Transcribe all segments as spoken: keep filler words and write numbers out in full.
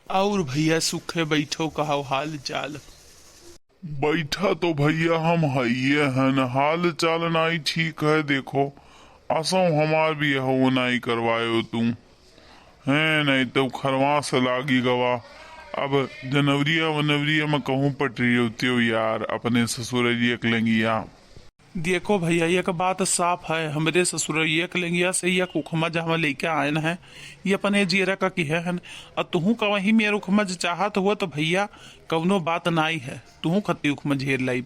और भैया सुखे बैठो, कहो हाल चाल? बैठा तो भैया हम हइये हन, हाल चाल नाई ठीक है। देखो, असो हमार बियाहो नाई करवायो तू, हैं? नाई तो खरवा से लागी गवा। अब जनवरिया वनवरिया में कहूँ पटरी होती हो यार, अपने ससुररिया के लंगिया। देखो भैया, एक बात साफ है, हमरे ससुररिया के लंगिया से एक उखमा जहाँ लेके आयन है, ये अपने जियरा का किहे हन। और तुहू का वही मेर उखमा जे चाहत हुआ तो भैया, कौनो बात नाई है, तुहू खत्ती उखमा झेर लाइब।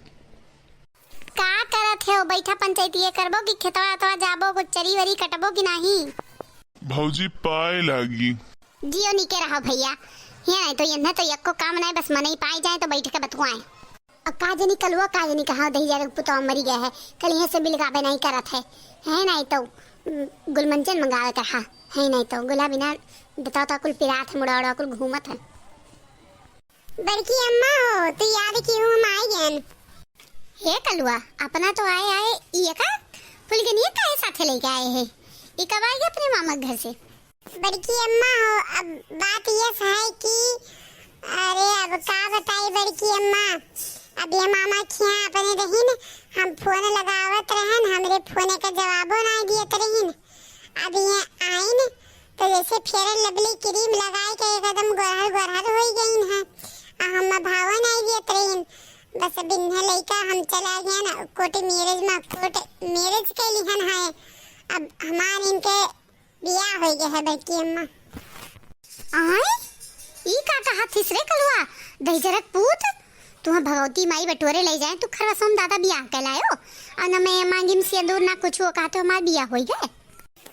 का करत हो? बैठा पंचायतिये करबो कि खेतवा अतवा जाबो, कुछ चरी वरी कटबो कि नाही? भौजी पाए लागी। जियो निके रहो भैया, ये नहीं तो ये तो यक्को काम नहीं, बस मनई पाए जाए तो बैठ के बतुआए। अब का जनी कलुआ का जनी कहाँ दही जाके पुतवा मरी गया है, कल यहाँ से मिलगाबे नहीं करत है, है नहीं तो उम, गुलमंजन मंगावे का हा, है नहीं तो गुला बिना बताओ तो कुल पिरात है, मुड़ा उड़ा कुल घूमत है। बड़की अम्मा हो, तू याद की हूँ हम आए गए। हे कलुआ, अपना तो आए आए ये का फुलगनिया काहे साथे लेके आए है? ई कब आएगी अपने मामा के घर से? बड़की अम्मा हो, अब बात ये है कि अरे अब का बताई बड़की अम्मा, अब ये मामा खिया अपने रहिन, हम फोन लगावत रहन, हमरे फोन का जवाबो ना दियत रहिन। अब ये आइन तो जैसे Fair and Lovely cream लगाए के एकदम गोरहर गोरहर हो गइन है, आ हम भावो नहीं दियत रहिन। बस अब इन्हें लइका हम चला गया ना कोर्ट मैरिज में, कोर्ट मैरिज के लिहन है। अब हमार इनके बियाह हो गया है बड़की अम्मा। आय, ई का कहा थिस रे कलुआ, दहिजरक पूत, तुहा भगवती माई बटोरे ले जाए, तू खरवा सोम दादा बियाह के लायो, और न मैं मांगी में सिंदूर ना कुछ, वो कहा तो हमार बियाह हो गए।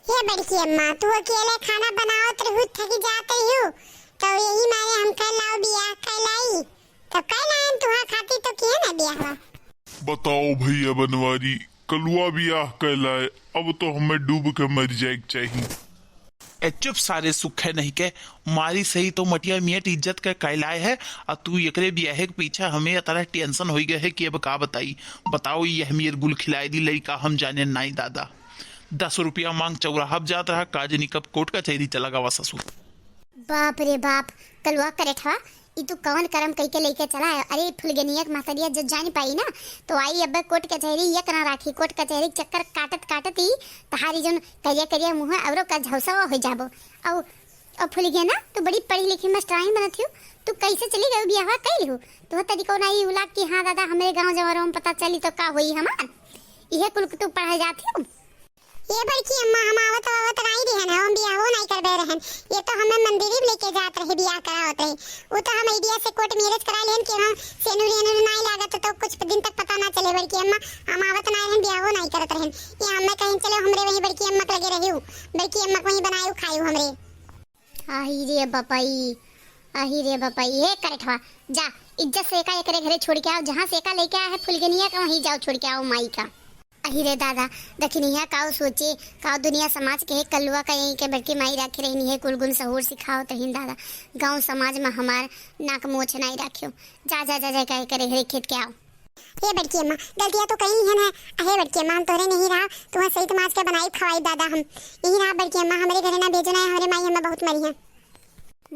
हे बड़की अम्मा, तू अकेले खाना बनावत रहू, थकी जात रहू, तो यही मारे हम कह लाओ बियाह कर लाई, तो कह लायन तुहा खातिर तो किए ना बियाहवा। बताओ भैया बनवारी, कलुआ बियाह कर लाए, अब तो हमें डूब के मर जाए के चाहिए। ए चुप सारे सुखे नहीं के, मारी सही तो मटिया मियट इज्जत के कहलाए है, आ तू एकरे बियाहे के पीछे हमें इतना टेंशन होई गए है कि अब का बताई। बताओ, ये हमीर गुल खिलाए दी लड़का, हम जाने नाई दादा। दस रुपया मांग चौराहा पे जात रहा, का जनी कब कोर्ट कचहरी चला गवा ससुर। बाप रे बाप, कलुआ करेठवा, ई तू कवन करम कइके लेके चला है? अरे फुलगनिया के महतरिया जब जान पाई ना, तो आई अब्बे कोर्ट कचहरी, एक ना राखी कोर्ट कचहरी के चक्कर काटत काटत ई तहारी जौन करिया करिया मुँह औरो का झौसवा हो जाबो। औ, औ फुलगनिया, तू बड़ी पढ़ी लिखी मास्टराइन बनत हियो, तू कैसे चली गई बियाहवा कइल हो? तू तरीको ना ई उलाग कि हाँ दादा, हमरे गाँव जवारों में पता चली तो का होई हमार? इहे कुल तू पढ़ा जात हियो। ये बड़की अम्मा, हम आवत आवत राई रहन है, हम बियाहो नहीं करबे रहन। ये तो हमें मंदिर ही लेके जात रहे, बियाह करावत रहे। वो तो हम idea से कोर्ट मैरिज करा लेहन कि हम सेनुर एनुर नहीं लागत तो कुछ दिन तक पता ना चले बड़की अम्मा। हम आवत ना रहन, बियाहो नहीं करत रहन। ये हमें कहीं चले, हमरे वहीं बड़की अम्मा के लगे रहियो, बड़की अम्मा के वहीं बनायु खायु हमरे। आही रे बपई, आही रे बपई, हे करेठवा, जा इज्जत से एका एकरे घरे छोड़ के आओ, जहाँ से एका लेके आया है फुलगनिया का, वहीं जाओ छोड़ के आओ माई का। अहि रे दादा, दखिनिया काऊ सोचे, काऊ दुनिया समाज के है, कलुआ का यहीं के बड़की माई राखे रहनी है, कुल गुण सहूर सिखाओ तहिन दादा, गाँव समाज में हमार नाक मोछ नाई राख्यो। जा, जा, जा, जा, का करे हरे खेत के आओ। हे बड़की अम्मा, गलतियाँ तो कई लिहन है। अहे बड़की अम्मा, हम तोहरे नहीं रहा, तुम्हें सही समाज के बनाई खवाई दादा हम। यही रहा बड़की अम्मा, हमरे घरे ना भेजो ना, हमरे माई हमें बहुत मरी है।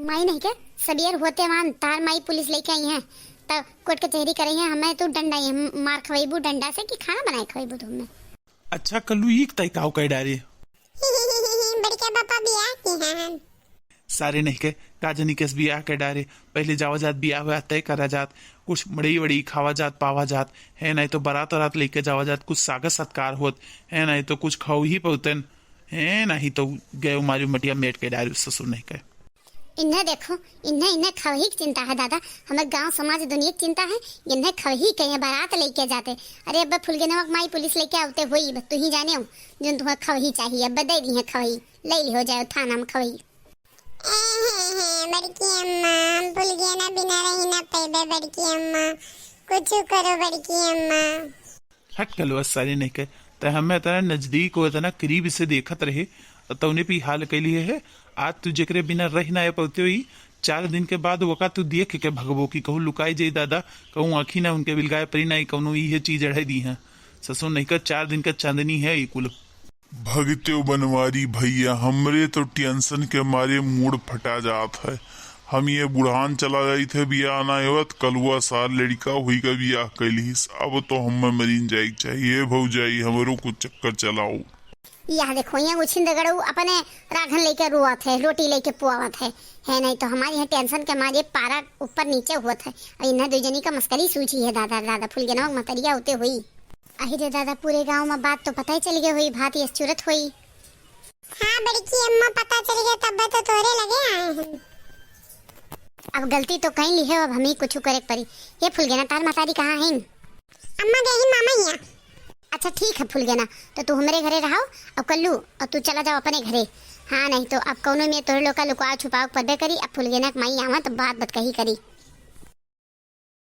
माई नहीं के, सबेर होते मान तार माई पुलिस लेके आई है, तब कोर्ट कचहरी करे है, हमें तू डंडा ही मार खवेबू डंडा से कि खाना बनाए खवेबू तू हमें। अच्छा कल्लू, ई तय काव कह डारे? बड़का पापा बियाह की हैं। सारे नहीं के, का जनी केस बियाह के डारे, पहले जावा जात बियाह हुआ तय करा जात, कुछ मड़ई वड़ई खावा जात पावा जात, है नहीं तो बारात रात लेके जावा जात, कुछ सागत सत्कार होत, है नहीं तो कुछ खाऊ ही पौतन, है नहीं तो गए मारी मटिया मेट के डारे ससुर नहीं के। इन्हें देखो, इन्हें, इन्हें खवही की चिंता है दादा, हमें गांव समाज दुनिया की चिंता है, इन्हें खवही के यहाँ बारात लेके जाते। अरे अब फुलगेनवा के माई पुलिस लेके आवते होई, बस तू ही जाने हो, जोन तुम्हें खवही चाहिए, अब दे दी है खवही, ले ली हो जाए थाना में खवही। ए हे हे, बड़की अम्मा, हम फुलगेना बिना रही ना पैबे बड़की अम्मा, कुछ करो बड़की अम्मा। हट कलवा सारे नहीं के, ते हमें इतना नजदीक और इतना करीब से देखत रहे, और तौने पे हाल कैली है। आज तू जेकरे बिना रह ना पौते हुई, चार दिन के बाद वका तू देख के भगबो कि कहूँ लुकाई जाई दादा, कहूँ आँखी ना उनके बिलगाए परी ना, कौनो इहे चीज अढ़ाई दी है। ससुर नहीं का चार दिन का चांदनी है ई कुल। भगत्यो बनवारी भैया, हमरे तो टेंशन के मारे मूड फटा जात है। हम ये बुढ़ान चला जाइत है, बियाह ना होत, कलुआ सार लड़िका हुई का बियाह कैलिस। अब तो हमें मरीन जाए के चाहिए, भौजाई, हमरो कुछ चक्कर चलाओ। यह देखो, यहाँ उछिंद गड़ऊ अपने राघन लेके रोवत है, रोटी लेके पुआवत है, है नहीं तो हमारे यहाँ tension के मारे पारा ऊपर नीचे होत है। और इन्हें दो जनी का मस्करी सूझी है, दादा, दादा, फुलगेनवा के मतरिया होते हुई। अहि रे दादा, पूरे गाँव में बात तो पता ही चल गया हुई, भात यस चुरत हुई। हाँ बड़की अम्मा, पता चल गया, तब तो तोरे लगे आए हैं। अब गलती तो कहीं ली है, अब हमें कुछ करे के पड़ी। ये फुलगेना, तार मतारी कहाँ है? अम्मा गई मामा यहाँ। अच्छा ठीक है फुलगेना, तो तू हमरे घरे रहो और कल्लू, और तू चला जाओ अपने घरे। हाँ नहीं तो अब कौनो में तोरे लोग का लुकाव छुपाव पड़बे करी। अब फुलगेना के माई आवा तो बात बतकही करी।